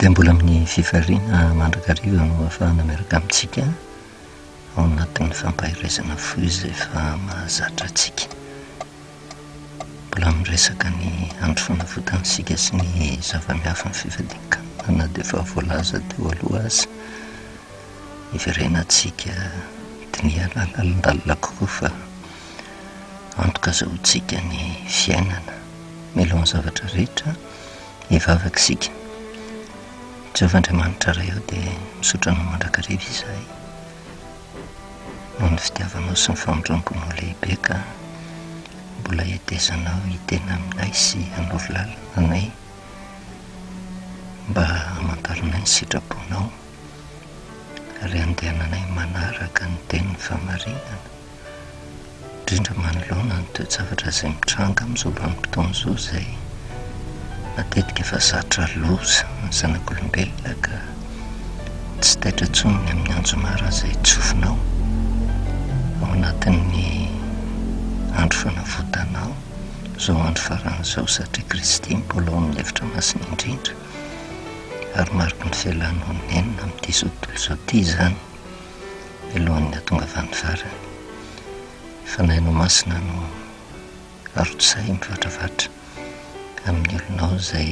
Dia mbola amin'ny fifaliana mandrakariva no ahafahana miaraka amintsika ao anatin'ny fampaherezana fohy izay efa mahazatra antsika. Mbola miresaka ny andro fanavotana isika sy ny zava-miafin'ny fifadian-kanina na dia efa voalaza teo aloha aza. Hiverenantsika dinihana lalindalina kokoa fa antoka azahoantsika ny fiainana mialohan'ny zavatra rehetra hivavaka isika. Jehovah Andriamanitra Ray ô dia misaotra Anao mandrakariva izahay noho ny fitiavanao sy ny famindramponao lehibe ka mbola hetezanao hiteny aminay sy hanoro lalana anay mba hamantaranay ny sitraponao ary handehananay manaraka ny tenin'ny fahamarinana, indrindra manoloana ny toe-javatra izay mitranga amin'izao vanim-potoana izao izay matetika efa zatra loza ny zanak'olombelona ka tsy taitra intsony ny amin'ny anjomara izay tsofinao ao anatin'ny andro fanavotanao izao andro farany izao satria Kristy mbola ao amin'ny efitra masina indrindra. Ary mariky ny fialanao nenina amin'ity izao tontolo izao ity izany, mialohan'ny hahatongavan'ny farany. Ny Fanahinao Masina no arotsay mivatravatra amin'ny olonao izay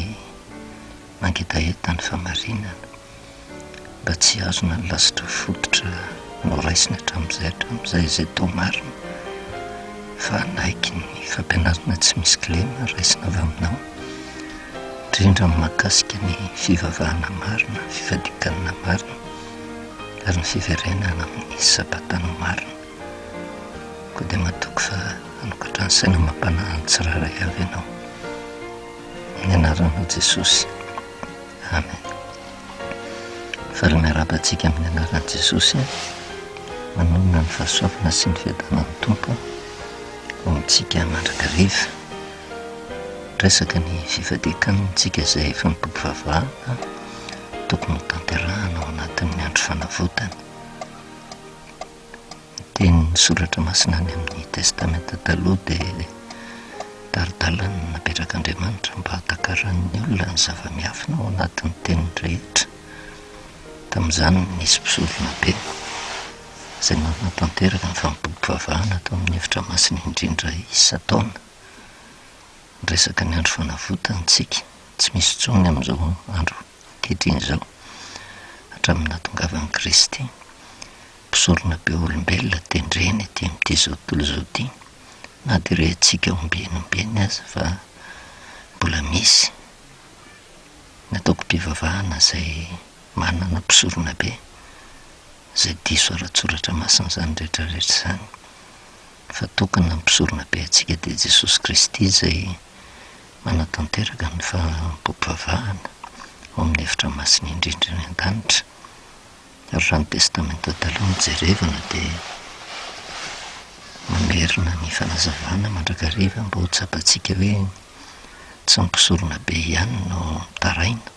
mangetaheta ny fahamarinana, mba tsy hihazona ny lasitra fototra noraisiny hatramin'izay hatramin'izay izay toa marina, fa hanaiky ny fampianarana tsy misy kilema raisina avy aminao, indrindra ny mahakasika ny fivavahana marina, ny fifadian-kanina marina, ary ny fiverenana amin'ny Sabatanao marina. Koa dia matoky fa hanokatra ny saina amam-panahy ny tsirairay avy ianao. Amin'ny anaranao Jesosy. Amen. Faly miarahaba antsika amin'ny anaran'i Jesosy. Manonona ny fahasoavana sy ny fiadanan'ny Tompo ao amintsika mandrakariva. Resaka ny fifadian-kanintsika izay fanompoam-pivavahana tokony ho tanterahana ao anatin'ny andro fanavotana. Ny tenin'ny Soratra Masina any amin'ny Testamenta Taloha dia tari-dalana napetrak'Andriamanitra mba hahatakaran'ny olona ny zava-miafina ao anatin'ny teniny rehetra. Tamin'izany no nisy mpisoronabe izay nanatanteraka ny fanompoam-pivavahana tao amin'ny efitra masina indrindra isan-taona. Niresaka ny andro fanavotana isika, tsy misy intsony amin'izao andro ankehitriny izao, hatramin'ny nahatongavan'i Kristy. Mpisorona be olombelona tendrena ety amin'ity izao tontolo izao ity, na dia rehintsika ombieny ombieny aza fa mbola misy ny antokom-pivavahana izay manana mpisorona be izay diso ara-tsoratra masina izany rehetra rehetra izany, fa tokana ny mpisorona be antsika dia Jesosy Kristy izay manatanteraka ny fanompoam-pivavahana ao amin'ny efitra masina indrindra any an-danitra. Ary raha ny Testamenta Taloha no jerevana dia mamerina ny fanazavana mandrakariva mba ho tsapantsika hoe tsy ny mpisorona be ihany no mitaraina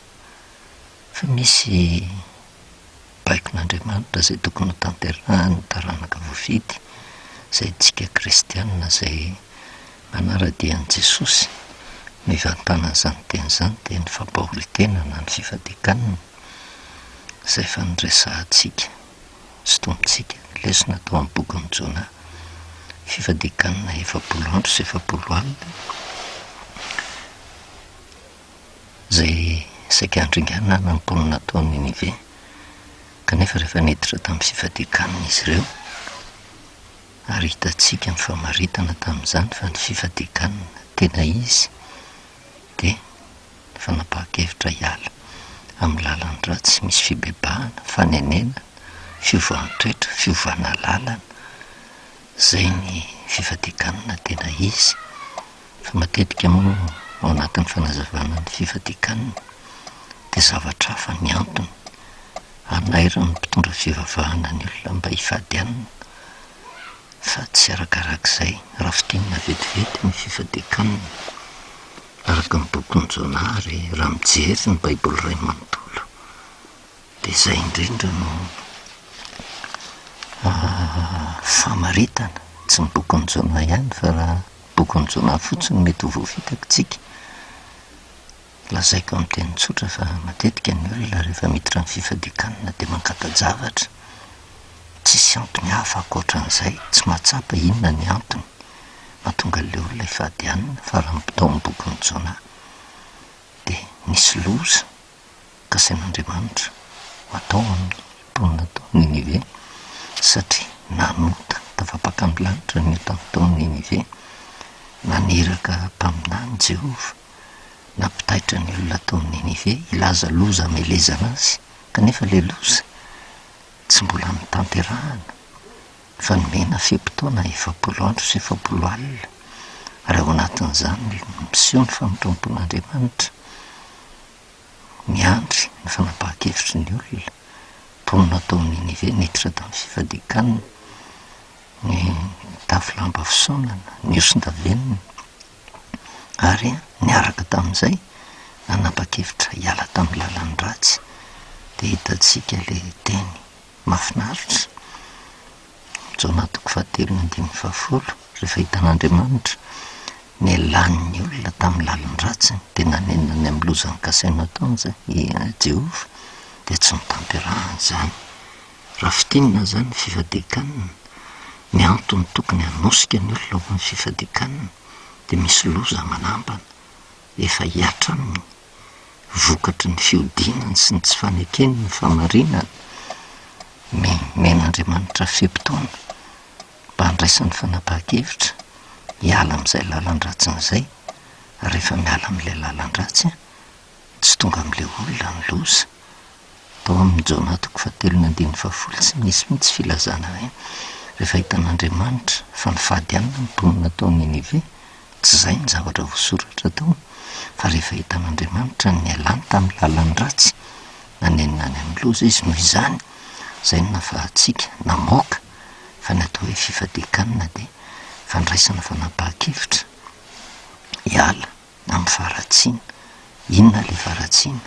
fa misy baikon'Andriamanitra izay tokony ho tanterahin'ny taranaka voafidy, izay antsika kristiana izay manara-dia an'i Jesosy. Ny ivantanan'izany teny izany dia ny fampahorian-tena na ny fifadian-kanina. Izay efa niresahantsika sy tompontsika ny lesona tao amin'ny bokin'i Jona, fifadian-kanina 40 andro sy 40 alina, izay saika handringanana ny mponina tao Ninive, kanefa rehefa niditra tamin'ny fifadian-kanina izy ireo, ary hitantsika ny famaritana tamin'izany fa ny fifadian-kanina tena izy dia fanapahan-kevitra hiala amin'ny lalan-dratsy misy fibebahana, fanenenana, fiovan-toetra, fiovana lalana, izay ny fifadian-kanina tena izy. Fa matetika moa ao anatin'ny fanazavana ny fifadian-kanina dia zavatra hafa ny antony hanairan'ny mpitondra fivavahana ny olona mba hifady hanina fa tsy arakarak'izay. Raha fintinina vetivety ny fifadian-kanina. Araka ny bokin'i Jona ary raha mijery ny Baiboly iray manontolo dia izay indrindra no famaritana, tsy ny bokin'i Jona ihany fa raha bokin'i Jona fotsiny mety ho voafitakitsika. Lazaiko amin'ny teny tsotra fa matetika ny olona rehefa miditra amin'ny fifadian-kanina dia mankata-javatra. Tsisy antony hafa ankoatran'izay, tsy mahatsapa inona ny antony mahatonga an'ilay olona hifady hanina fa raha tao amin'ny bokin'i Jona dia nisy loza kasain'Andriamanitra ho atao amin'ny mponina tao Ninive satria nanota tafapaka amin'ny lanitra ny otany tao Ninive. Naniraka mpaminany Jehovah nampitaitra ny olona tao Ninive hilaza loza hamelezana azy kanefa ilay loza tsy mbola notanterahana fa nomena fe-potoana 40 andro sy 40 alina ary ao anatin'izany no miseho ny famindram-pon'Andriamanitra miandry ny fanapahan-kevitry ny olona mponina tao Ninive niditra tamin'ny fifadian-kanina ny nitafy lamba fisaonana nihosin-davenona ary niaraka tamin'izay nanapa-kevitra hiala tamin'ny lalany ratsy dia hitantsika ilay teny mahafinaritra, Jona toko fahatelo ny andininy fahafolo, rehefa hitan'Andriamanitra nialan'ny olona tamin'ny lalin-dratsiny dia nanenina ny amin'ny loza nokasainy nataony i Jehovah dia tsy notanterahany izany. Raha fintinina izany ny fifadian-kanina, ny antony tokony hanosika ny olona ho amin'ny fifadian-kanina dia misy loza manambana efa hihatra aminy vokatry ny fihodinany sy ny tsy fanekeny ny fahamarinana, Nomen'Andriamanitra fe-potoana mba handraisany fanapahan-kevitra hiala amin'izay lalan-dratsiny izay, ary rehefa miala amin'ilay lalan-dratsy, tsy tonga amin'ilay olona ny loza. Tao amin'ny Jona toko fahatelo ny andininy fahafolo tsy nisy mihitsy filazana hoe rehefa hitan'Andriamanitra fa nifady hanina ny mponina tao Ninive, tsy izay ny zavatra voasoratra tao, fa rehefa hitan'Andriamanitra ny nialany tamin'ny lalany ratsy, nanenina any amin'ny loza izy, noho izany, izay no nafahantsika namoaka fa ny atao hoe fifadian-kanina dia fandraisana fanapahan-kevitra hiala amin'ny faharatsiana. Inona ilay faharatsiana?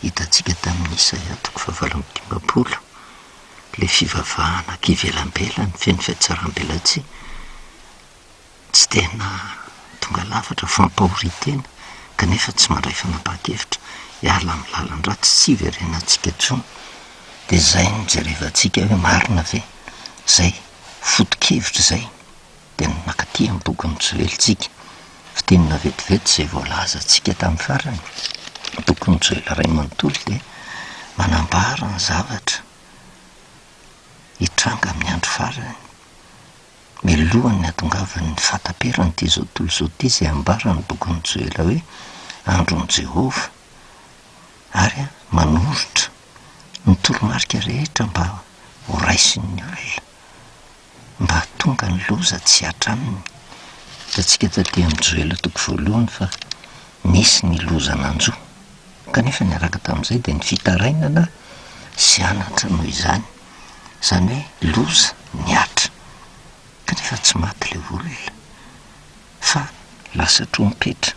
Hitantsika tamin'ny Isaia toko fahavalo amby dimampolo, ilay fivavahana ankivelambelany feno fihatsaram-belatsihy, tsy tena tonga lafatra, fampahorian-tena, kanefa tsy mandray fanapahan-kevitra hiala amin'ny lalan-dratsy, tsy hiverenantsika intsony. Dia izay no jerevantsika hoe marina ve izay foto-kevitra izay? Dia nankaty amin'ny bokin'i Joely tsika. Fintinina vetivety izay voalazantsika tamin'ny farany, ny bokin'i Joely iray manontolo dia manambara ny zavatra hitranga amin'ny andro farany, mialohan'ny hahatongavan'ny fahataperan'ity izao tontolo izao ity, izay ambaran'ny bokin'i Joela hoe andron'i Jehovah, ary manoritra ny toromarika rehetra mba horaisin'ny olona. Mba hahatonga ny loza tsy hihatra aminy. Hitantsika taty amin'ny Joela toko voalohany fa nisy ny loza nanjo, kanefa niaraka tamin'izay dia ny fitarainana sy anatra noho izany, izany hoe loza nihatra, kanefa tsy maty ilay olona fa lasa trompetra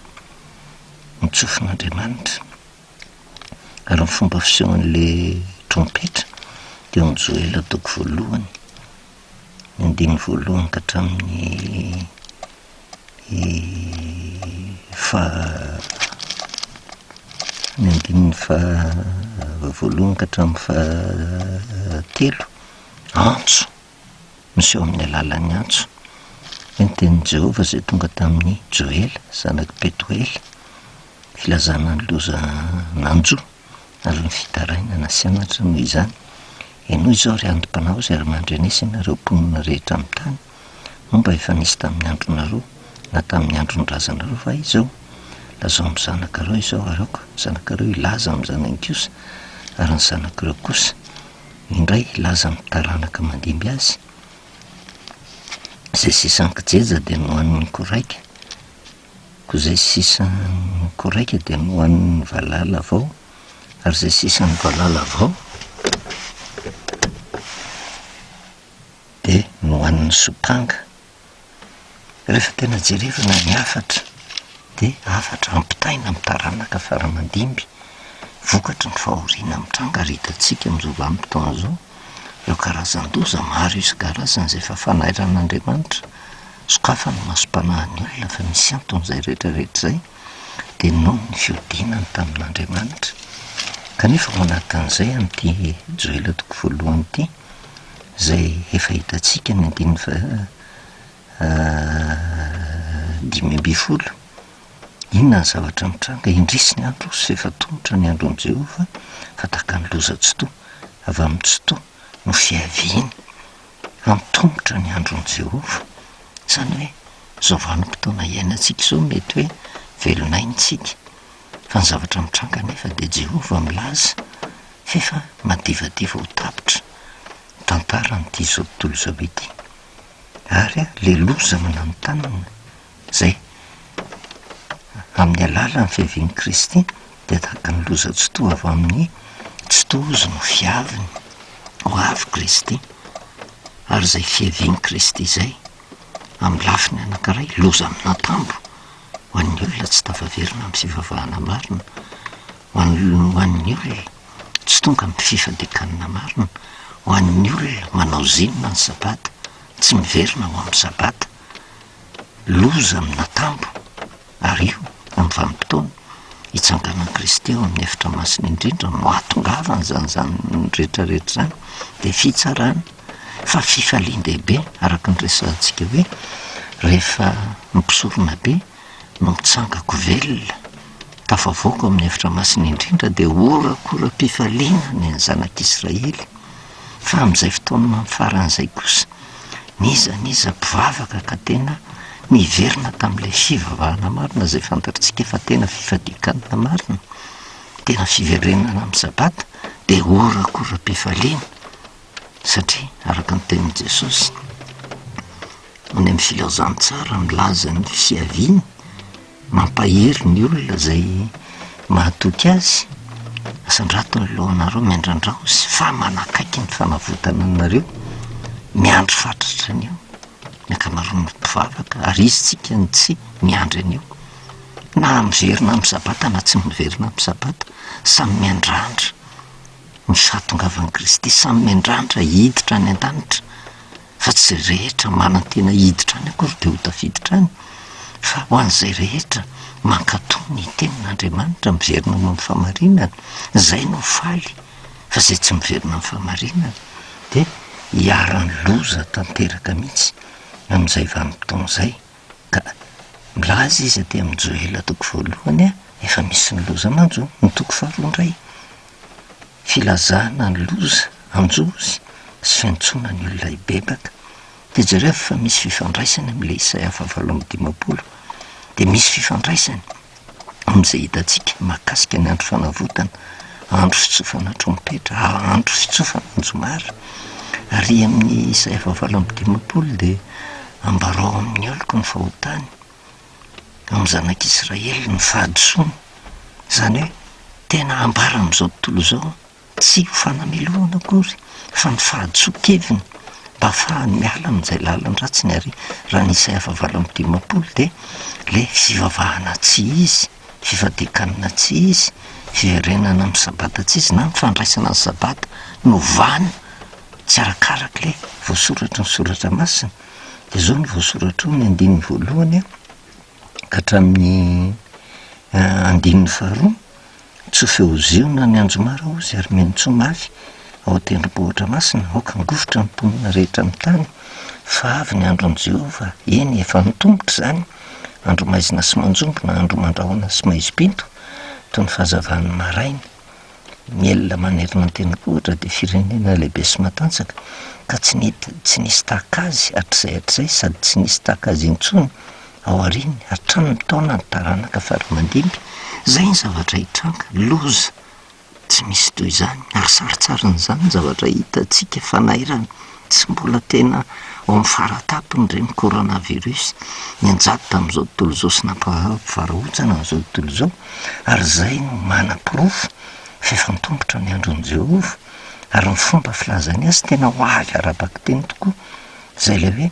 notsofin'Andriamanitra. Ary ny fomba fisehon'ilay trompetra dia ao amin'ny Joela toko voalohany, ny andininy voalohany ka hatramin'ny faha ny andininy faha voalohany ka hatramin'ny fahatelo, antso miseho amin'ny alalan'ny antso. Hoe ny tenin'i Jehovah izay tonga tamin'i Joela, zanak'i Petoela, filazana ny loza nanjo ary ny fitarainana sy anatra noho izany. Henoy izao, ry antom-panaozy, ary mandrenesa ianareo mponina rehetra amin'ny tany, moa mba efa nisy tamin'ny andronareo na tamin'ny andron'ny razanareo va izao? Lazao amin'ny zanakareo izao, ary aoka ny zanakareo hilaza amin'ny zanany kosa, ary ny zanak'ireo kosa indray hilaza amin'ny taranaka mandimby azy. Izay sisan-kijeja dia nohanin'ny koraika. Koa izay sisan'ny koraika dia nohanin'ny valala vao, ary izay sisan'ny valala vao dia nohanin'ny sompanga. Rehefa tena jerevana ny hafatra dia hafatra ampitaina amin'ny taranaka fara aman-dimby vokatry ny fahoriana mitranga ary hitantsika amin'izao vanim-potoana izao ireo karazan-doza maro isan-karazany izay efa fanairan'Andriamanitra. Sokafana ny masom-panahin'ny olona fa misy antony izay rehetra rehetra izay. dia noho ny fiodinany tamin'Andriamanitra. Kanefa ao anatin'izay amin'ity Joela toko voalohany ity, izay efa hitantsika ny andininy faha 15, inona ny zavatra mitranga? Indrisy ny andro sy efa tongotra ny andron'i Jehovah, fa tahaka ny loza tsitoha avy amin'ny tsitoha no fiaviany. Antomotra ny andron'i Jehovah. Izany hoe izao vanim-potoana iainantsika izao mety hoe velon'aina isika, fa ny zavatra mitranga anefa dia Jehovah milaza f'efa madivadiva ho tapitra ny tantaran'ity izao tontolo izao ity. Ary ilay loza mananontanona izay amin'ny alalan'ny fiavian'i Kristy dia tahaka ny loza tsitoha avy amin'ny tsitoha no fiaviny. Ho avy Kristy, ary izay fiavian'i Kristy izay, amin'ny lafiny anankiray, loza amin'antambo ho an'ny olona tsy tafaverina amin'ny fivavahana marina, ho an'ny ho an'ny olona tsy tonga amin'ny fifadian-kanina marina, ho an'ny olona manao zinona ny Sabata, tsy miverina ho amin'ny Sabata. Loza amin'antambo. Ary io, amin'ny vanim-potoana hitsanganan'i Kristy ao amin'ny efitra masina indrindra no hahatongavany izany izany rehetra rehetra izany, dia fitsarana, fa fifalian-dehibe, araka ny resahantsika hoe rehefa ny mpisoronabe no mitsangako velona, tafavoaka ao amin'ny efitra masina indrindra, dia horakoram-pifaliana ny an'ny zanak'Israely. Fa amin'izay fotoana farany izay kosa, n'iza n'iza mpivavaka ka tena niverina tamin'ilay fivavahana marina izay fantatritsika fa tena fifadian-kanina marina, tena fiverenana amin'ny Sabata, dia horakoram-pifaliana, satria araka ny tenin'i Jesosy, any amin'ny filazantsara milaza ny fiaviany, Mampahery ny olona izay mahatoky azy, asandrato ny lohanareo miandrandrao sy fa manakaiky ny fanavotana anareo, miandry fatratra an'io ny ankamaroan'ny mpivavaka ary izy tsika no tsy miandry an'io, na miverina amin'ny sabata na tsy miverina amin'ny sabata, samy miandrandra ny fahatongavan'i Kristy, samy miandrandra hiditra any an-danitra. Fa tsy izay rehetra manantena hiditra any akory dia ho tafiditra any, fa ho an'izay rehetra mankatò ny tenin'Andriamanitra, miverina ho amin'ny fahamarinana, izay no faly, fa izay tsy miverina amin'ny fahamarinana dia hiharan'ny loza tanteraka mihitsy amin'izay vanim-potoana izay. Ka milaza izy aty amin'ny Joela toko voalohany, efa misy ny loza manjo, ny toko faharoa indray, Filazana ny loza hanjo sy fiantsoana ny olona hibebaka. Dia jereo fa misy fifandraisany amin'ilay Isaia faha 58. Dia misy fifandraisany amin'izay hitantsika mahakasika ny andro fanavotana, andro fitsofana trompetra, andro fitsofana anjomara. Ary amin'ny Isaia faha 58 dia ambarao amin'ny oloko ny fahotany. amin'ny zanak'Israely ny fahadisoany, izany hoe tena ambara amin'izao tontolo izao, tsy ho fanamelohana akory fa ny fahadisoan-keviny mba hahafahany miala amin'izay lalan-dratsiny, ary raha ny Isaia faha 58 dia ilay fivavahana tsy izy, fifadian-kanina tsy izy, fiverenana amin'ny sabata tsy izy na ny fandraisana ny sabata novana tsy arakaraka ilay voasoratry ny soratra masina. Dia izao no voasoratra ao ny andininy voalohany ka hatramin'ny andininy faharoa, Tsofy ao Ziona ny anjomara hozy ary miantsoa mafy ao an-tendrombohitra masina, aoka hangovitra ny mponina rehetra amin'ny tany, fa avy ny andron'i Jehovah, eny, efa antomotra izany, andro maizina sy manjombona, andro mandrahona sy maizim-pito, toy ny fahazavan'ny maraina. Miel manerana ny tendrombohitra dia firenena lehibe sy matanjaka ka tsy nety tsy nisy tahaka azy hatrizay hatrizay sady tsy nisy tahaka azy intsony ao aoriany hatramin'ny taonan'ny taranaka fara aman-dimby. Izay ny zavatra hitranga, loza tsy misy toy izany ary sarintsarin'izany ny zavatra hitantsika fanairana tsy mbola tena ao amin'ny faratapony ireny coronavirus nianjady tamin'izao tontolo izao sy nampahavarahontsana an'izao tontolo izao. Ary izay no manaporofo fa efa antomotra ny andron'i Jehovah, ary ny fomba filazany azy tena ho avy ara-bakiteny tokoa, izay ilay hoe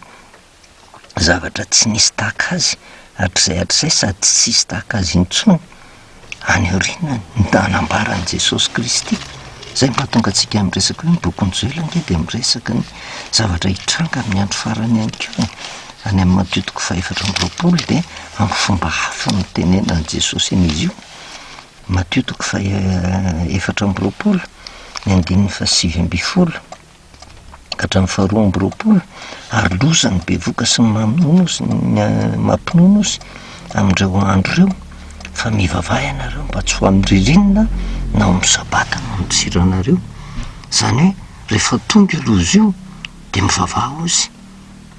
zavatra tsy nisy tahaka azy hatrizay hatrizay sady tsy hisy tahaka azy intsony any aoriana ny nanambaran'i Jesosy Kristy. Izay no mahatonga antsika miresaka hoe ny bokin'i Joela ange dia miresaka ny zavatra hitranga amin'ny andro farany ihany koa. Any amin'ny Matio toko fahefatra amby 20 dia amin'ny fomba hafa no itenenan'i Jesosy an'izy io. Matio toko faha 24, ny andininy faha 19 ka hatramin'ny faha 22, ary loza ny bevoka sy ny mamono sy ny mampinono ozy amin'ireo andro ireo, fa mivavaha ianareo mba tsy ho amin'ny ririnina na ho amin'ny sabata no andosiranareo. Izany hoe rehefa tonga io loza io dia mivavaha ozy.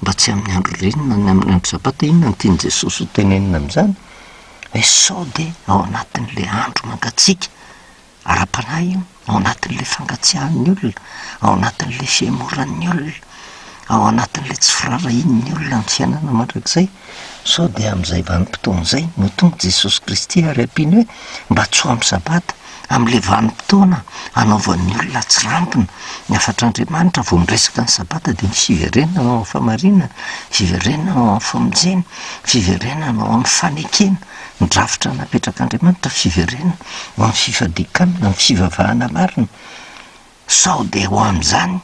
Mba tsy amin'ny andro ririnina na amin'ny andro sabata, inona no tian'i Jesosy ho tenenina amin'izany? Hoe sao dia ao anatin'ilay andro mangatsiaka, ara-panahy io, ao anatin'ilay fangatsiahan'ny olona, ao anatin'ilay fihemoran'ny olona, ao anatin'ilay tsy firaharahian'ny olona ny fiainana mandrakizay, sao dia amin'izay vanim-potoana izay no tonga Jesosy Kristy ary ampiany hoe mba tsy ho amin'ny sabata, Amin'ilay vanim-potoana anaovan'ny olona tsirambina ny hafatr'Andriamanitra vao miresaka ny Sabata dia ny fiverenana ao amin'ny fahamarinana, fiverenana ao amin'ny famonjena, fiverenana ao amin'ny fanekena ny drafitra napetrak'Andriamanitra, fiverenana ho amin'ny fifadian-kanina, ny fivavahana marina. Sao dia ho amin'izany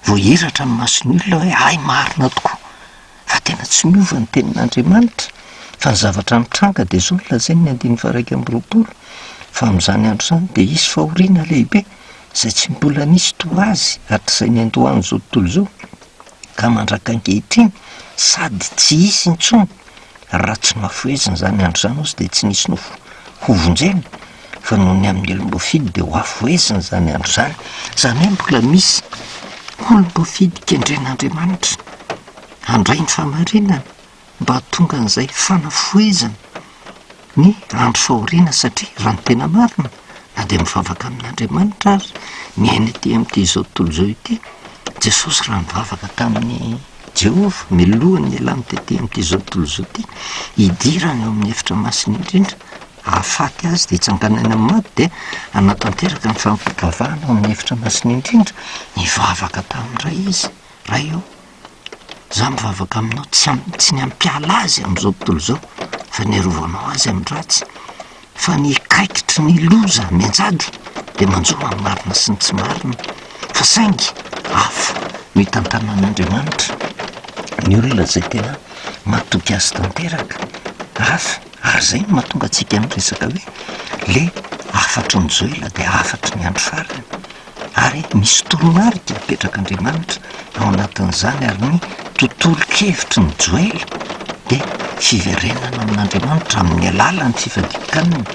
Voahiratra ny mason'ny olona hoe hay marina tokoa fa tena tsy miova ny tenin'Andriamanitra fa ny zavatra mitranga dia izao no lazainy ny andininy faha-21 fa amin'izany andro izany dia hisy fahoriana lehibe izay tsy mbola nisy toa azy hatrizay niandohan'izao tontolo izao ka mandrak'ankehitriny sady tsy hisy intsony Raha tsy nohafohezina izany andro izany hozy dia tsy nisy nofo hovonjena, fa noho ny amin'ny olom-boafidy dia hohafohezina izany andro izany. Izany hoe mbola misy olom-boafidy kendren'Andriamanitra handray ny fahamarinana mba hahatonga an'izay fanafohezana ny andro fahoriana satria raha ny tena marina na dia mivavaka amin'Andriamanitra ary ny aina ety amin'ity izao tontolo izao ity, Jesosy raha nivavaka tamin'ny Jehovah, mialohan'ny nialany tety amin'ity izao tontolo izao ity, hidirany ao amin'ny efitra masina indrindra, hahafaty azy dia hitsanganany amin'ny maty dia hanatanteraka ny fampivavahana ao amin'ny efitra masina indrindra, nivavaka tamin'ny Ray izy, Ray ô, za mivavaka aminao tsy am- tsy ny hampiala azy amin'izao tontolo izao fa ny harovanao azy amin'ny ratsy. Fa ny kaikitry ny loza mianjady dia manjo amin'ny marina sy ny tsy marina, fa saingy hafa no itantanan'Andriamanitra ny olona izay tena matoky azy tanteraka, hafa, ary izay no mahatonga antsika miresaka hoe le hafatry ny Joela dia hafatry ny andro farany. Ary misy toromarika apetrak'Andriamanitra ao anatin'izany ary ny tontolon-kevitry ny Joela dia fiverenana amin'Andriamanitra amin'ny alalan'ny fifadian-kanina.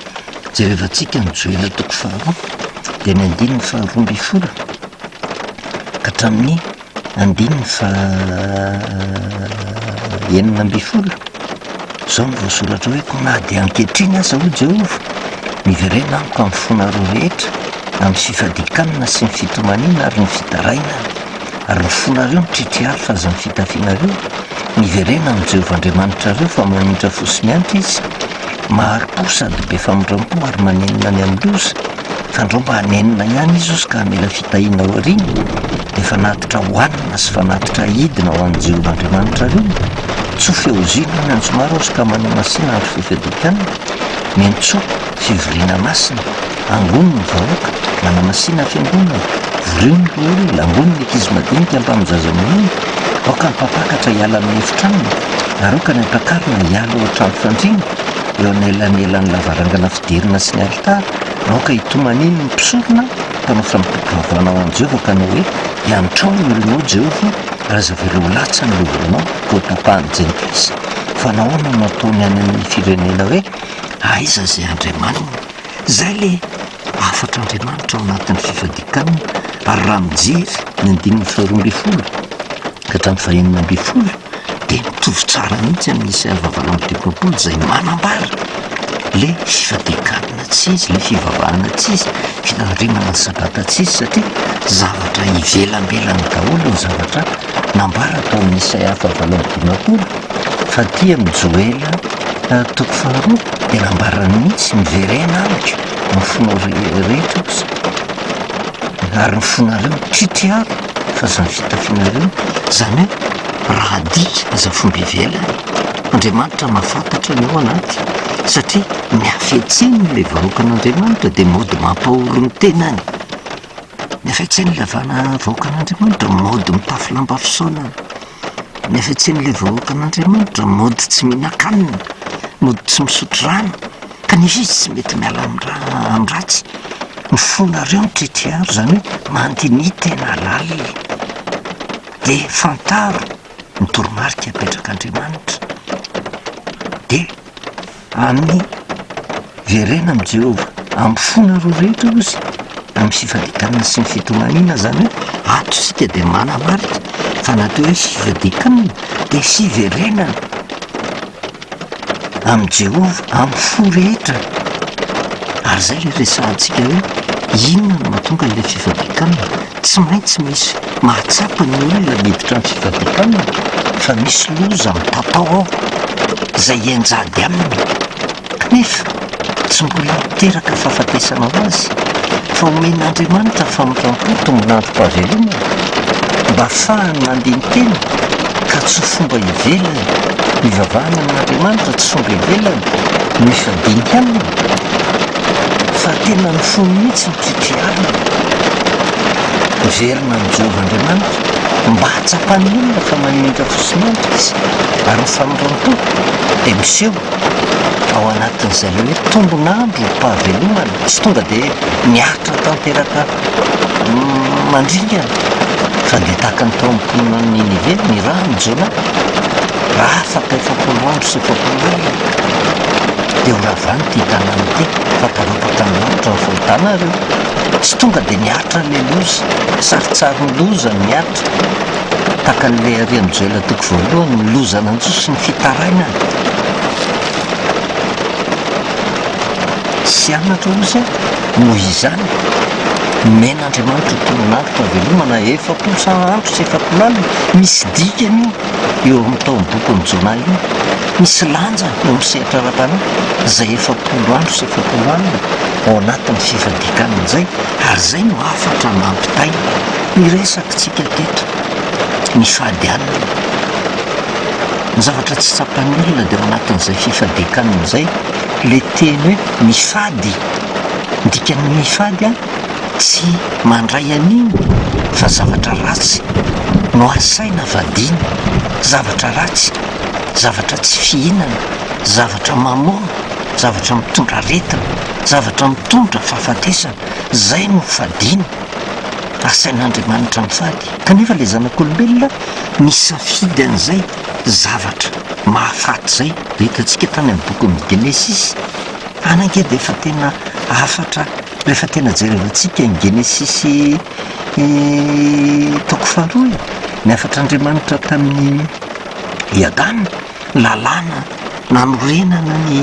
Jerevantsika ny Joela toko faharoa dia ny andininy faharoa ambin'ny folo ka hatramin'ny Andininy faha 16, Izao no voasoratra hoe, Koa na dia ankehitriny aza, hoy Jehovah, miverena amiko amin'ny fonareo rehetra, amin'ny fifadian-kanina sy ny fitomaniana ary ny fitarainana, ary ny fonareo mitritriary fa aza ny fitafianareo, miverena amin'i Jehovah Andriamanitrareo, fa mamindra fo sy miantra Izy, mahari-po sady be famindram-po ary manenina ny amin'ny loza. Fandrao mba hanenina ihany izy ozy ka hamela fitahiana ao aoriana, dia fanatitra hohanina sy fanatitra ahidina ho an'i Jehovah Andriamanitrareo. Tsofy eo Zina ny anjomara ozy ka manamasina andro fifadian-kanina, miantsoa fivoriana masina, angony ny vahoaka, manamasina fiangonana, vorio ny loholona, angony ny ankizy madinika mbamin'ny zaza minono, aoka ny mpampakatra hiala amin'ny efitranony, ary aoka ny ampakarina hiala ao an-trano fandriana, eo anelanelan'ny lavarangana fidirana sy ny alitara, Aoka hitomany ny mpisorona mpanao fanompoam-pivavahana ho an'i Jehovah ka hanao hoe, Iantrao ny olonao, Jehovah, ary aza avela ho latsa ny lovanao, ka hotapahan'ny jentilisa. Fa nahoana no ataony any amin'ny firenena hoe, Aiza izay Andriamaniny? Izay ilay hafatr'Andriamanitra ao anatin'ny fifadian-kanina. Ary raha mijery ny andininy faharoa ambin'ny folo ka hatramin'ny fahenina ambin'ny folo, dia mitovy tsara mihitsy amin'ny Isaia 58 izay manambara le fifadian-kanina tsy izy, le fivavahana tsy izy, fitandremana ny sabata tsy izy satria zavatra ivelambelany daholo ny zavatra nambara tao amin'ny Isaia 58 fa aty amin'ny Joela eh, toko faharoa dia nambarany mihitsy miverena amiko ny fonao rehetra ozy ary ny fonareo tritriaro fa zany fitafianareo zany hoe Raha adika aza fomba ivelany, Andriamanitra mahafantatra ny ao anaty, satria ny hafetsen'ilay vahoakan'Andriamanitra dia mody mampahory ny tenany. Ny hafetsen'ilay vahoakan'Andriamanitra mody mitafy lamba fisaonana. Ny hafetsen'ilay vahoakan'Andriamanitra, mody tsy mihinan-kanina, mody tsy misotro rano, kanefa izy tsy mety miala amin'ny ratsy. Ny fonareo no tretrearo, izany hoe mandiniha tena lalina, dia fantaro ny toromarika apetrak'Andriamanitra, dia Amin'ny verena amin'i Jehovah amin'ny fonareo rehetra, hoy izy, amin'ny fifadian-kanina sy ny fitomaniana, izany hoe ato isika dia manamarika fa na atao hoe fifadian-kanina dia fiverenana amin'i Jehovah amin'ny fo rehetra. Ary izay ilay resahantsika hoe inona no mahatonga ilay fifadian-kanina. Tsy maintsy misy mahatsapa ny olona miditra amin'ny fifadian-kanina fa misy loza mitatao ao izay hianjady aminy, kanefa tsy mbola miteraka fahafatesana ho azy, fa omen'Andriamanitra famindram-po tombon'androm-pahavelomana mba hahafahany mandini-tena ka tsy ho fomba ivelany no ivavahany amin'Andriamanitra, tsy fomba ivelany no ifadiany hanina. Fa tena ny fony mihitsy no tritriarina. Miverina amin'i Jehovah Andriamanitra mba hahatsapan'ny olona fa mamindra fo sy miantra izy, ary ny famindram-po dia miseho ao anatin'izay ilay hoe tombon'androm-pahavelomana, tsy tonga dia mihatra tanteraka mandringana, fa dia tahaka ny tao amin'ny mponina any Ninive, nirahin'i Jona, raha afaka 40 andro sy 40 alina dia ho ravany ity tanàna ity fa tarapaka ny lanitra ny fahotanareo. Tsy tonga dia nihatra ilay loza, saritsarin'ny loza ny nihatra, tahaka an'ilay ary amin'ny Joela toko voalohany, ny loza nanjo sy ny fitarainana. Sy anatra hozy aho, noho izany, nomen'Andriamanitra ho toron'androm-pahavelomana 40 andro sy 40 alina, misy dikany io. eo amin'ny tao amin'ny bokin'i Jona io. Misy lanjany eo amin'ny sehatra ara-panahy izay 40 andro sy 40 alina ao anatin'ny fifadian-kanina izay, ary izay no hafatra nampitaina. Niresakitsika teto ny fady hanina. Ny zavatra tsy tsapan'ny olona dia ao anatin'izay fifadian-kanina izay ilay teny hoe mifady. Ny dikan'ny mifady an, Tsy mandray an'iny fa zavatra ratsy no asaina vadiana, zavatra ratsy, zavatra tsy fihinana, zavatra mamono, zavatra mitondra aretina, zavatra mitondra fahafatesana, zay no fadiana, asain'Andriamanitra mifady, kanefa le zanak'olombelona nisafidy an'izay zavatra mahafaty zay, hitantsika tany amin'ny bokin'ny Genesisy, any ange dia efa tena hafatra Rehefa tena jerevantsika ny Genesisy toko faharoa e, ny hafatr'Andriamanitra tamin'i i Adama, lalàna nanorenana ny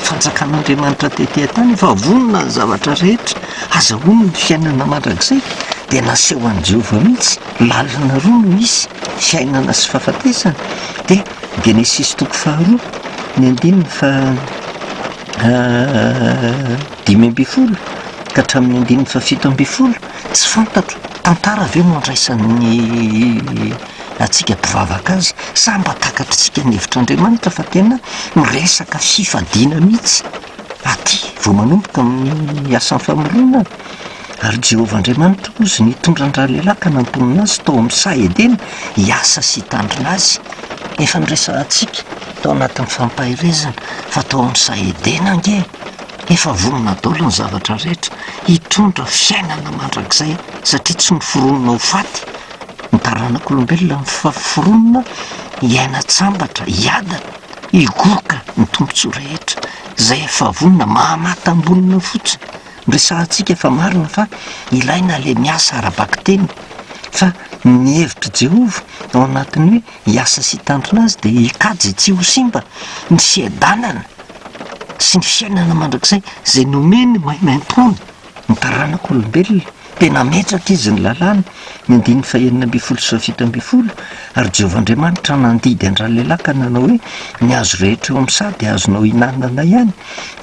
fanjakan'Andriamanitra tety an-tany, efa vonona ny zavatra rehetra, azahoany ny fiainana mandrakizay, dia naseho an'i Jehovah mihitsy, lalana roa no misy, fiainana sy fahafatesana, dia Genesisy toko faharoa, ny andininy faha 15 ka hatramin'ny andininy faha-17, tsy fantatro, tantara ve no andraisan'ny antsika mpivavaka azy sa mba takatr'tsika ny hevitr'Andriamanitra fa tena miresaka fifadiana mihitsy aty vao manomboka ny asan'ny famoronana? Ary Jehovah Andriamanitra hozy nitondra an-dralehilahy ka namponina azy tao amin'ny saha Edena hiasa sy hitandrina azy. Efa niresahantsika tao anatin'ny fampaherezana fa tao amin'ny saha Edena ange Efa vonona daholo ny zavatra rehetra hitondra fiainana mandrakizay satria tsy noforonina ho faty ny taranak'olombelona fa foronina hiaina an-tsambatra, hiadana, higoka ny tombontsoa rehetra izay efa vonona, maha-matam-bonona fotsiny. Resahantsika fa marina fa ilaina ilay miasa ara-bakiteny fa ny hevitr'i Jehovah ao anatin'ny hoe hiasa sy hitandrina azy dia hikajy tsy ho simba ny fiadanana sy ny fiainana mandrakizay izay nomeny maimaimpoana ny taranak'olombelona, dia nametraka izy ny lalàna, ny andininy fahenina ambin'ny folo sy faha-17, ary Jehovah Andriamanitra nandidy an-dralehilahy ka nanao hoe, Ny hazo rehetra eo amin'ny saha dia azonao ihinanana ihany,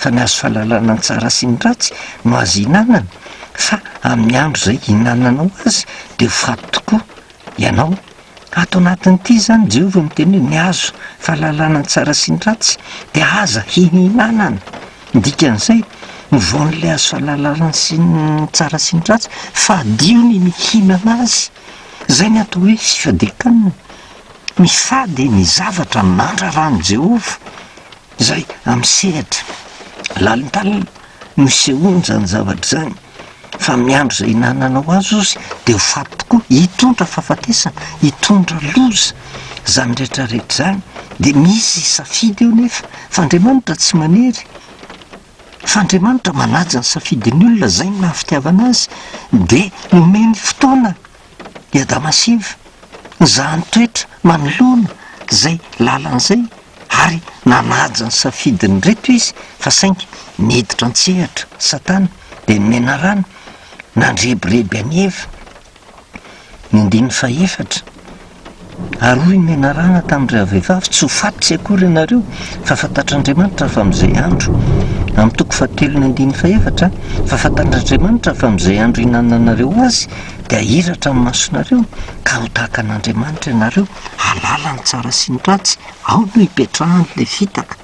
fa ny hazo fahalalana ny tsara sy ny ratsy no azo ihinanana, fa amin'ny andro izay ihinananao azy dia ho faty tokoa ianao. Ato anatin'ity izany Jehovah miteny hoe ny hazo fahalalana ny tsara sy ny ratsy dia aza hihinanana. Ny dikan'izay, ny voan'ilay hazo fahalalana sy ny tsara sy ny ratsy, fadio ny mihinana azy. Izay ny atao hoe fifadian-kanina. mifady ny zavatra nandraran'i Jehovah, izay amin'ny sehatra lalindalina no isehoan'izany zavatra izany, fa miandry izay hinananao azy ozy dia ho faty tokoa, hitondra fahafatesana, hitondra loza, izany rehetra rehetra izany, dia misy safidy eo nefa, fa Andriamanitra tsy manery, fa Andriamanitra manaja ny safidin'ny olona, izay no naha-fitiavana azy, dia nomeny fotoana i Adama sy Eva, nizahany toetra manoloana izay lalana izay, ary nanaja ny safidin'ireto izy fa saingy niditra an-tsehatra Satana dia ny menarana nandrebireby an'i Eva. Ny andininy fahefatra, Ary hoy ny menarana tamin-dravehivavy, Tsy ho faty tsy akory ianareo, fa fantatr'Andriamanitra fa amin'izay andro, amin'ny toko fahatelon'ny andininy fahefatra, fa fantatr'Andriamanitra fa amin'izay andro hihinananareo azy, dia hahiratra ny masonareo, ka ho tahaka an'Andriamanitra ianareo, hahalala ny tsara sy ny ratsy. Ao no ipetrahan'ilay fitaka,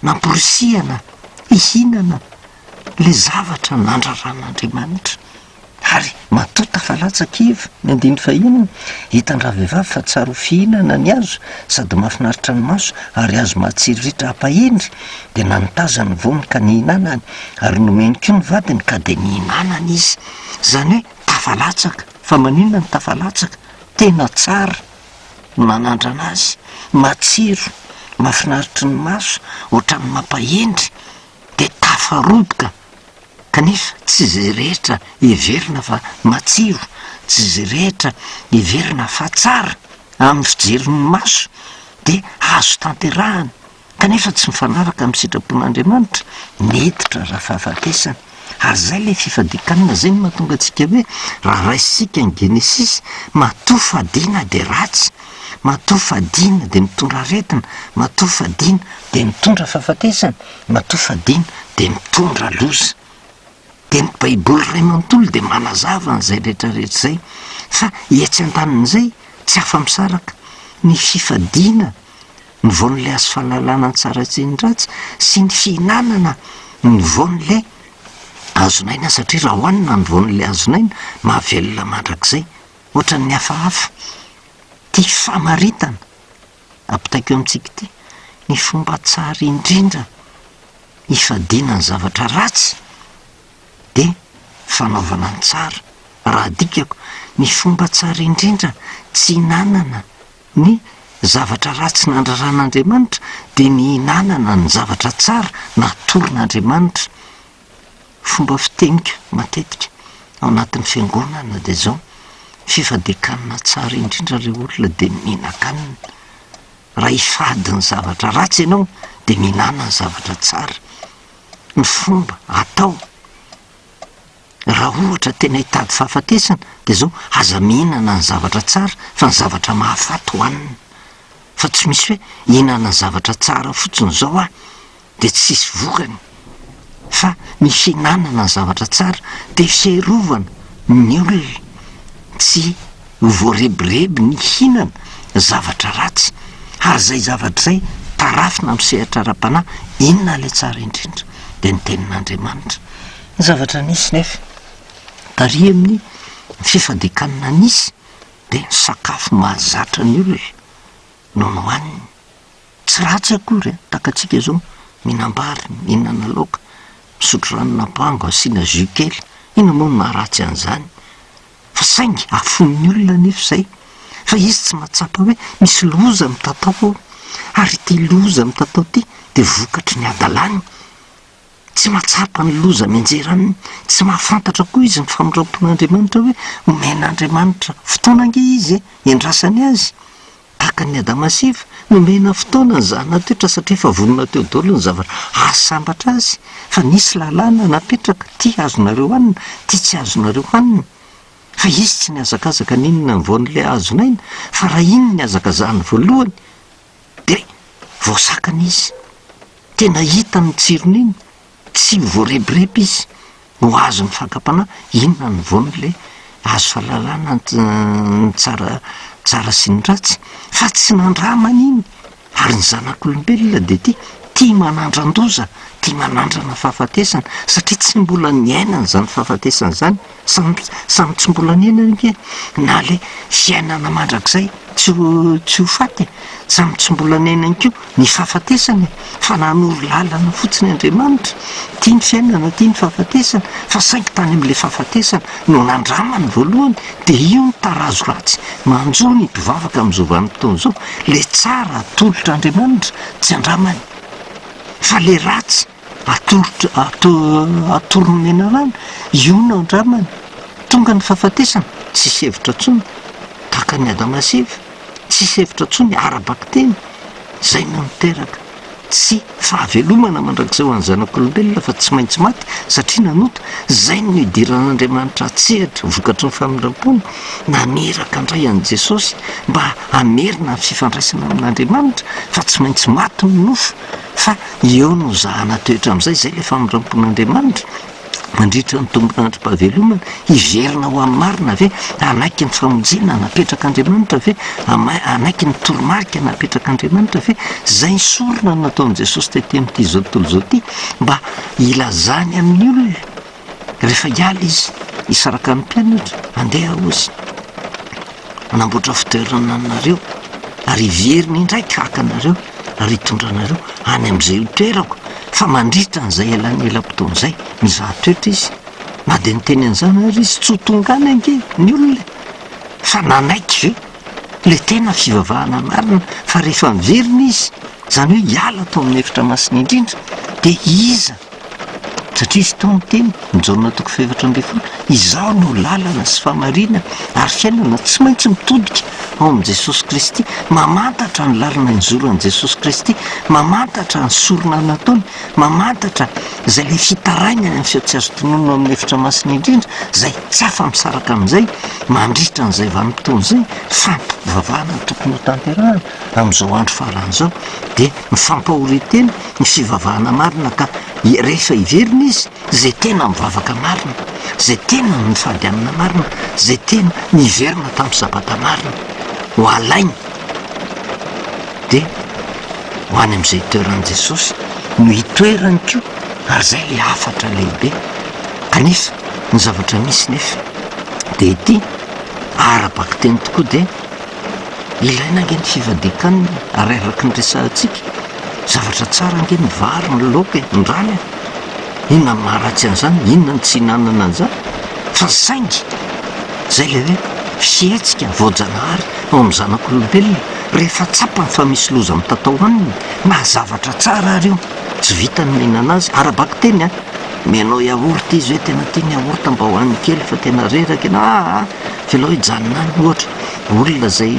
namporisihana hihinana ilay zavatra nandraran'Andriamanitra. Ary matoa tafalatsaka Eva, ny andininy fahenina, hitan-dravehivavy fa tsara ho fihinana ny hazo sady mahafinaritra ny maso ary hazo mahatsiriritra hampahendry, dia nanotazany ny voany ka nihinanany, ary nomeny koa ny vadiny ka dia nihinanany izy. Izany hoe tafalatsaka. Fa maninona no tafalatsaka? Tena tsara. ny manandrana azy, matsiro, mahafinaritra ny maso, ohatran'ny mampahendry, dia tafaroboka, kanefa tsy izay rehetra heverina fa matsiro, tsy izay rehetra heverina fa tsara amin'ny fijerin'ny maso dia azo tanterahana. Kanefa tsy mifanaraka amin'ny sitrapon'Andriamanitra, niditra rafahafatesana. Ary izay ilay fifadian-kanina, izay no mahatonga antsika hoe raha raisintsika ny Genesisy, matoa fadiana dia ratsy, matoa fadiana dia mitondra aretina, matoa fadiana dia mitondra fahafatesana, matoa fadiana dia mitondra loza. Dia ny Baiboly iray manontolo dia manazava an'izay rehetra rehetra izay. Fa etsy andanin'izay, tsy afa-misaraka ny fifadiana ny voan'ilay hazo fahalalana ny tsara sy ny ratsy sy ny fihinanana ny voan'ilay hazon'aina satria raha hohanina ny voan'ilay hazon'aina mahavelona mandrakizay. Ohatran'ny hafahafa ity famaritana ampitaiko amintsika ity, ny fomba tsara indrindra hifadiana ny zavatra ratsy dia fanaovana ny tsara. Raha adikako, ny fomba tsara indrindra tsy hinanana Ny zavatra ratsy nandraran'Andriamanitra dia nihinanana ny zavatra tsara natoron'Andriamanitra. Fomba fiteniko matetika ao anatin'ny fiangonana dia izao, fifadian-kanina tsara indrindra ry olona dia ny mihinan-kanina. Raha hifady ny zavatra ratsy ianao dia mihinàna ny zavatra tsara. Ny fomba atao. Raha ohatra tena hitady fahafatesana dia zao, aza mihinana ny zavatra tsara fa ny zavatra mahafaty hohanina. Fa tsy misy hoe hihinana zavatra tsara fotsiny zao aho dia tsisy vokany. Fa ny fihinanana ny zavatra tsara dia fiarovana ny olona tsy ho voarebireby ny hihinana zavatra ratsy. Ary izay zavatra izay tarafina amin'ny sehatra ara-panahy, inona ilay tsara indrindra? Dia ny tenin'Andriamanitra. Ny zavatra nisy nefa, tary amin'ny fifadian-kanina nisy dia ny sakafo mahazatra ny olona no nohaniny. Tsy ratsy akory e, takantsika izao, mihinam-bary, mihinana laoka, misotro ranon'ampango, asiana jus kely, inona moa no maharatsy an'izany? Fa saingy afoin'ny olona anefa izay, fa izy tsy mahatsapa hoe misy loza mitatao ao, ary ity loza mitatao ity dia vokatry ny hadalany. Tsy mahatsapa ny loza mianjera aminy, tsy mahafantatra koa izy ny famindram-pon'Andriamanitra hoe omen'Andriamanitra fotoana ange izy e, iandrasany azy. Tahaka an'i Adama sy Eva, nomena fotoana ny zana-toetra satria efa vonona teo daholo ny zavatra hahasambatra azy, fa nisy lalàna napetraka, ity azonareo hanina, ity tsy azonareo hanina. Fa izy tsy nihazakazaka n'inona ny voan'ilay hazon'aina, fa raha iny nihazakazahany voalohany dia voasakana izy. Tena hitany ny tsirony iny, tsy voarebireby izy, ho azon'ny fakam-panahy, inona ny voany le azo fahalalana ny tsara tsara sy ny ratsy, fa tsy nandramany iny, ary ny zanak'olombelona dia ity. Tia manandran-doza, tia manandrana fahafatesana, satria tsy mbola niainana izany fahafatesana izany, samy samy tsy mbola niaina ange na le fiainana mandrakizay tsy ho tsy ho faty e, samy tsy mbola niaina ihany koa ny fahafatesana e, fa nanoro lalana fotsiny Andriamanitra, tia ny fiainana, tia ny fahafatesana, fa saingy tany amin'ilay fahafatesana no nandramany voalohany, dia io ny tarazo ratsy manjo ny mpivavaka amin'izao vanim-potoana izao, le tsara atolotr'Andriamanitra tsy andramany, fa le ratsy atolotra ato atorony menarana, io no andramany, tonga ny fahafatesana, tsisy hevitra intsony, tahaka an'i Adama sy Eva. Tsisy hevitra intsony ara-bakiteny, izay no niteraka tsy fahavelomana mandrakizay ho an'ny zanak'olombelona fa tsy maintsy maty satria nanota, izay no nidiran'Andriamanitra an-tsehatra vokatry ny famindram-pony, namiraka indray an'i Jesosy mba hamerina ny fifandraisana amin'Andriamanitra fa tsy maintsy maty ny nofo fa eo no zahana toetra amin'izay, izay ilay famindram-pon'Andriamanitra. Mandritra ny tombon'androm-pahavelomana, hiverina ho amin'ny marina ve? Hanaiky ny famonjena napetrak'Andriamanitra ve? Hanaiky ny toromarika napetrak'Andriamanitra ve? Izay ny sorona nataon'i Jesosy tety amin'ity izao tontolo izao ity mba hilazany amin'ny olona rehefa hiala izy hisaraka amin'ny mpianatra, andeha hozy hanamboatra fitoerana anareo ary hiverina indray haka anareo ary hitondra anareo any amin'izay ho toerako, fa mandritra an'izay elanelam-potoana izay, mizaha toetra izy. Na dia niteny an'izany ary izy, tsy ho tonga any ange ny olona e! Fa nanaiky ve ilay tena fivavahana marina fa rehefa miverina izy, izany hoe hiala tao amin'ny efitra masina indrindra, dia iza Satria izy tao niteny, Jaona toko fahefatra ambinifolo, Izaho no lalana sy fahamarinana ary fiainana, tsy maintsy mitodika ao amin'i Jesosy Kristy, mamantatra ny lalana nizoran'i Jesosy Kristy, mamantatra ny sorona nataony, mamantatra izay ilay fitarainany amin'ny feo tsy azo tononina ao amin'ny efitra masina indrindra, izay tsy afa-misaraka amin'izay mandritra an'izay vanim-potoana izay, fampivavahana no tokony hotanterahana amin'izao andro farany izao, dia ny fampahorian-tena, ny fivavahana marina ka rehefa hiverina izy, izay tena mivavaka marina, izay tena nifady hanina marina, izay tena niverina tamin'ny sabata marina, ho alainy dia ho any amin'izay itoeran'i Jesosy no hitoerany koa, ary izay ilay hafatra lehibe. Kanefa ny zavatra misy nefa dia ity, ara-bakiteny tokoa dia Ilaina ange ny fivadian-kanina ary araka ny resahantsika, zavatra tsara ange ny vary, ny laoka e, ny rano e. Inona no maharatsy an'izany? Inona no tsy ihinanana an'izany? Fa saingy, izay ilay hoe fihetsika voajanahary ao amin'ny zanak'olombelona, rehefa tsapany fa misy loza mitatao aminy, na zavatra tsara ary io, tsy vitany ny mihinana azy, ara-bakiteny an! Omenao yaourt izy hoe tena tiany yaourt mba hohaniny kely fa tena reraka ianao, aa, avelao hijanona any ohatra. Olona izay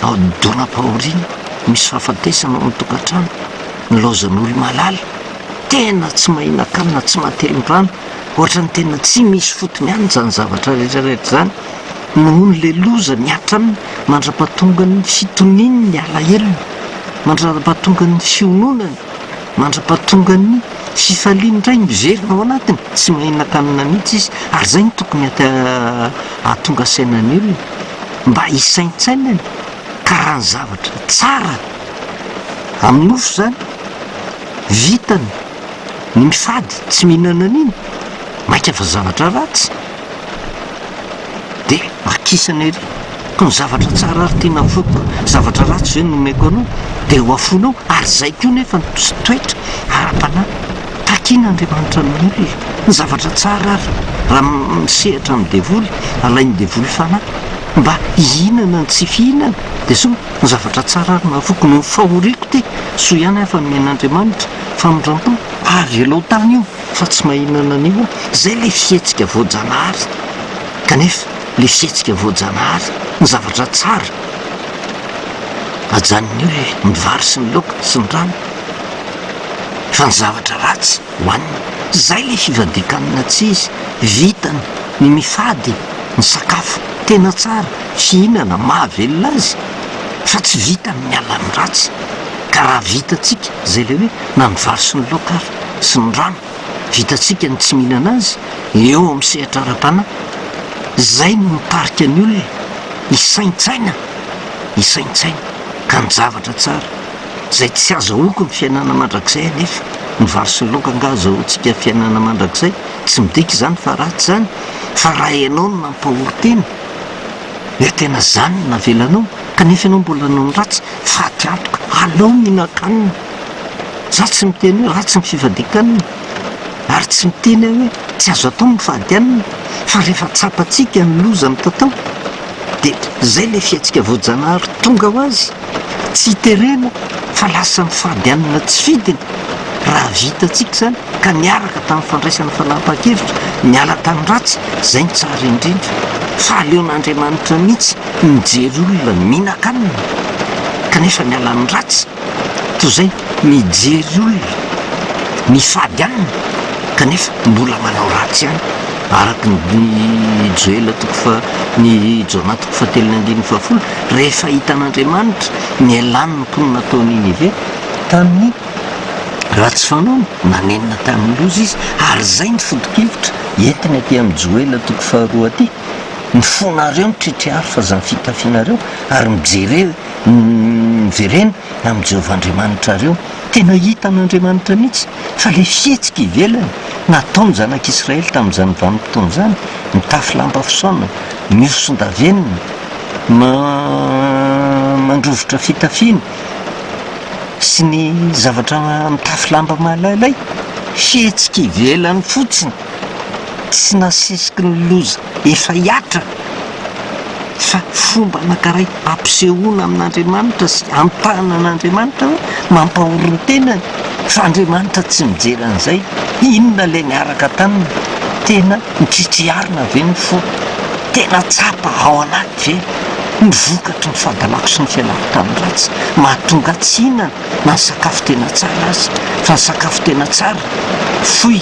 ao donam-pahoriana, misy fahafatesana ao an-tokantrano, nilaozan'olo-malala, tena tsy mahinan-kanina, tsy mahatelin-drano, ohatran'ny tena tsy misy fotony ihany izany zavatra rehetra rehetra izany, nohon'ilay loza mihatra aminy mandra-pahatongan'ny fitoniany ny alahelony, mandra-pahatongan'ny fiononany, mandra-pahatongan'ny fifaliany indray miverina ao anatiny, tsy mahinan-kanina mihitsy izy, ary izay no tokony hahatonga saina ny olona. mba hisaintsainany ka raha ny zavatra tsara amin'ny nofo izany vitany ny mifady tsy mihinana an'iny mainka fa zavatra ratsy dia akisany ery ko ny zavatra tsara ary tiana afoiko zavatra ratsy ve no omeko anao dia ho afoinao ary izay koa nefa ny toetra ara-panahy Takian'Andriamanitra amin'ny olona ny zavatra tsara ary raha misehatra amin'ny devoly, alain'ny devoly fanahy mba hihinana ny tsy fihinana dia sao ny zavatra tsara ary mahavoky noho ny fahoriako ity, soa ihany aho fa nomen'Andriamanitra famindrampo, avelao tany io fa tsy mahinana an'io aho, izay ilay fihetsika voajanahary, kanefa ilay fihetsika voajanahary ny zavatra tsara ajanon'ny olona, ny vary sy ny laoka sy ny rano. Fa ny zavatra ratsy hohanina. Zay le fivadian-kanina tsy izy, vitany ny mifady ny sakafo tena tsara fihinana mahavelona azy fa tsy vitany ny miala amin'ny ratsy. Ka raha vitantsika zay le hoe na ny vary sy ny laoka ary sy ny rano vitantsika ny tsy mihinana azy eo amin'ny sehatra ara-panahy, zay no mitarika ny olona hisaintsaina, hisaintsaina ka ny zavatra tsara. Izay tsy azahoako ny fiainana mandrakizay anefa, ny vary sy ny laoka angaha azahoantsika fiainana mandrakizay? Tsy midika izany fa ratsy izany, fa raha ianao no nampahory tena, dia tena izany no navelanao, kanefa ianao mbola nanao ny ratsy, faty antoka, aleo mihinan-kanina. Za tsy miteny hoe ratsy ny fifadian-kanina, ary tsy miteny aho hoe tsy azo atao ny mifady hanina, fa rehefa tsapantsika ny loza mitatao, dia izay ilay fihetsika voajanahary tonga ho azy, tsy terena fa lasa mifady hanina tsy fidiny, raha vitantsika izany ka niaraka tamin'ny fandraisana fanapahan-kevitra niala tamin'ny ratsy, izay no tsara indrindra. Fa aleon'Andriamanitra mihitsy mijery olona mihinan-kanina kanefa miala amin'ny ratsy, toy izay mijery olona mifady hanina kanefa mbola manao ratsy ihany, araka ny Joela toko faha, ny Jona toko fahatelon'ny andininy fahafolo, rehefa hitan'Andriamanitra nialan'ny mponina tao Ninive tamin'ny ratsy fanaony, nanenina tamin'ny loza izy, ary izay ny foto-kevitra entiny aty amin'ny Joela toko faharoa aty, ny fonareo no tretreharo fa aza ny fitafianareo, ary mijere, miverena amin'i Jehovah Andriamanitrareo. Tena hitan'Andriamanitra mihitsy fa ilay fihetsika ivelany nataon'ny zanak'Israely tamin'izany vanim-potoana izany, mitafy lamba fisaonana, mihoson-davenona, mandrovitra fitafiana, sy ny zavatra mitafy lamba mahalailay, fihetsika ivelany fotsiny, tsy nasesiky ny loza efa hihatra, fa fomba anankiray ampisehoana amin'Andriamanitra sy ampitahana an'Andriamanitra hoe mampahory ny tenany, fa Andriamanitra tsy mijery an'izay, inona ilay niaraka taminy, tena mitritriarina ve ny fo, tena tsapa ao anaty ve ny vokatry ny fahadalako sy ny fialako tamin'ny ratsy, mahatonga ahy tsy hihinana na ny sakafo tena tsara aza, fa ny sakafo tena tsara fohy,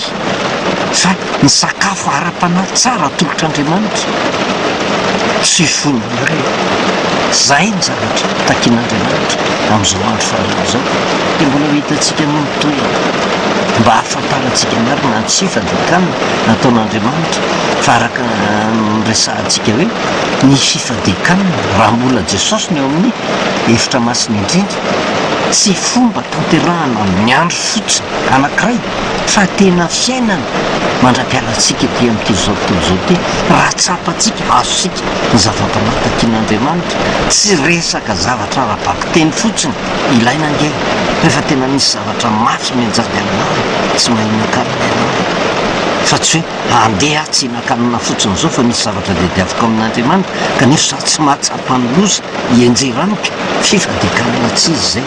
fa ny sakafo ara-panahy tsara atolotr'Andriamanitra tsy foin'ny olona. Izay ny zavatra takian'Andriamanitra amin'izao andro farany izao, dia mbola ho hitantsika moa ny tohiny, mba hahafantarantsika marina ny tsy fadian-kanina nataon'Andriamanitra, fa araka ny resahantsika hoe ny fifadian-kanina, raha mbola Jesosy no eo amin'ny efitra masina indrindra, tsy fomba tanterahana amin'ny andro fotsiny anankiray fa tena fiainana mandra-pialantsika ety amin'ity izao tontolo izao ity, raha tsapantsika, azontsika ny zava-panahy takian'Andriamanitra, tsy resaka zavatra ara-bakiteny fotsiny, ilaina ange rehefa tena misy zavatra mafy mianjady aminao, tsy mahinan-kanina ianao e, fa tsy hoe handeha aho tsy hihinan-kanina fotsiny izao fa misy zavatra diadiaviko amin'Andriamanitra kanefa izaho tsy mahatsapa ny loza hianjera amiko, fifadian-kanina tsy izy izay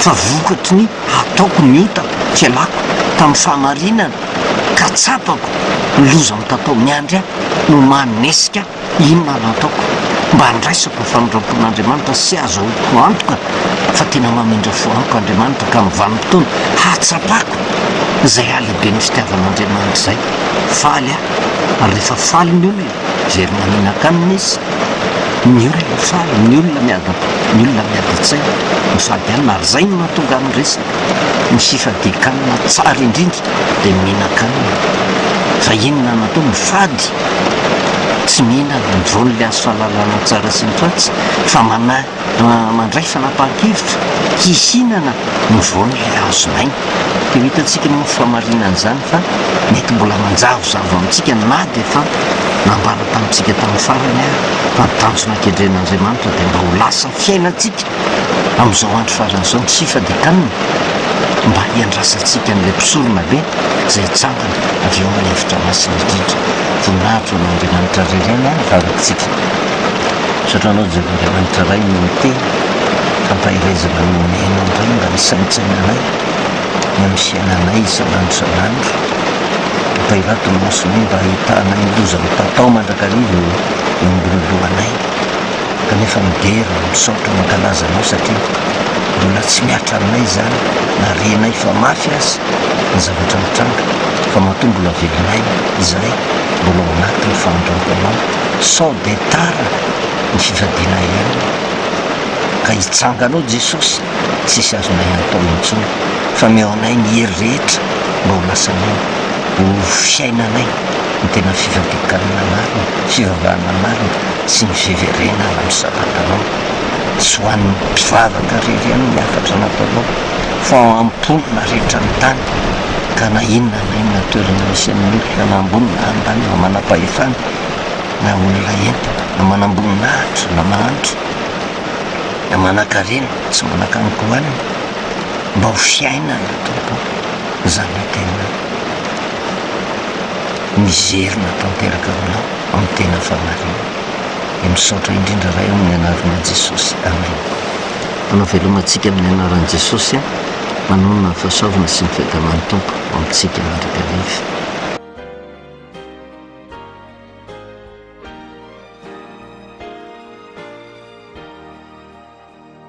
fa vokatry ny Ataoko ny otako, fialako tamin'ny fahamarinana ka tsapako ny loza mitatao miandry ahy no manesika ahy inona no ataoko mba handraisako ny famindrampon'Andriamanitra sy hahazahoako antoka fa tena mamindra fo amiko Andriamanitra ka amin'ny vanim-potoana hahatsapako izay halehiben'ny fitiavan'Andriamanitra izay faly aho ary rehefa faly ny olona very maninankanina izy ny olona faly ny olona miadam-po ny olona miadam-tsaina mifady hanina ary izay no mahatonga ny resaka ny fifadian-kanina tsara indrindra dia mihinan-kanina fa inona no atao mifady tsy mihinana ny voan'ilay hazo fahalalana ny tsara sy ny ratsy fa manahy mandray fanapahan-kevitra hihinana ny voan'ilay hazon'aina. Dia ho hitantsika moa ny fahamarinan'izany fa mety mbola manjavozavo amintsika na dia efa nambara tamintsika tamin'ny farany ary fa ny tanjona kendren'Andriamanitra dia mba ho lasa fiainantsika amin'izao andro farany izao ny fifadian-kanina mba hiandrasantsika an'ilay mpisorona be izay hitsangana avy eo amin'ny efitra masina indrindra. Voninahitra ho an'Andriamanitra irery ihany ny vavakitsika. Misaotra Anao Jehovah Andriamanitra Ray noho ny teny fampaherezana nomenao indray mba hisaintsainanay ny amin'ny fiainanay isan'andro isan'andro. Ampahirato ny masonay mba hahitanay ny loza mitatao mandrakariva eo eo ambony lohanay. Kanefa midera, misaotra, mankalaza Anao satria mbola tsy mihatra aminay izany na renay fa mafy aza ny zavatra mitranga fa matoa mbola velon'aina izahay mbola ao anatin'ny famindramponao. Sao dia tara ny fifadiana ihany ka hitsangana ao Jesosy tsisy azonay atao intsony fa meo anay ny hery rehetra mba ho lasanao ho fiainanay ny tena fifadian-kanina marina, fivavahana marina sy ny fiverenana amin'ny sabatanao. Tsy ho an'ny mpivavaka irery ihany ny hafatra nataonao fa ho an'ny mponina rehetra ny tany ka na inona na inona toerana misy an'ny olona na ambony na ambany na manam-pahefana na olona entina na manam-boninahitra na mahantra na manankarena tsy manan-kanin-kohanina mba ho fiainana Tompo ô izany hoe tena mizerina tanteraka aminao amin'ny tena fahamarinana. Dia misaotra indrindra Ray o amin'ny anaranao Jesosy Amen. Manao veloma antsika amin'ny anaran'i Jesosy a, manonona ny fahasoavana sy ny fiadanan'ny Tompo ho amintsika mandrakariva.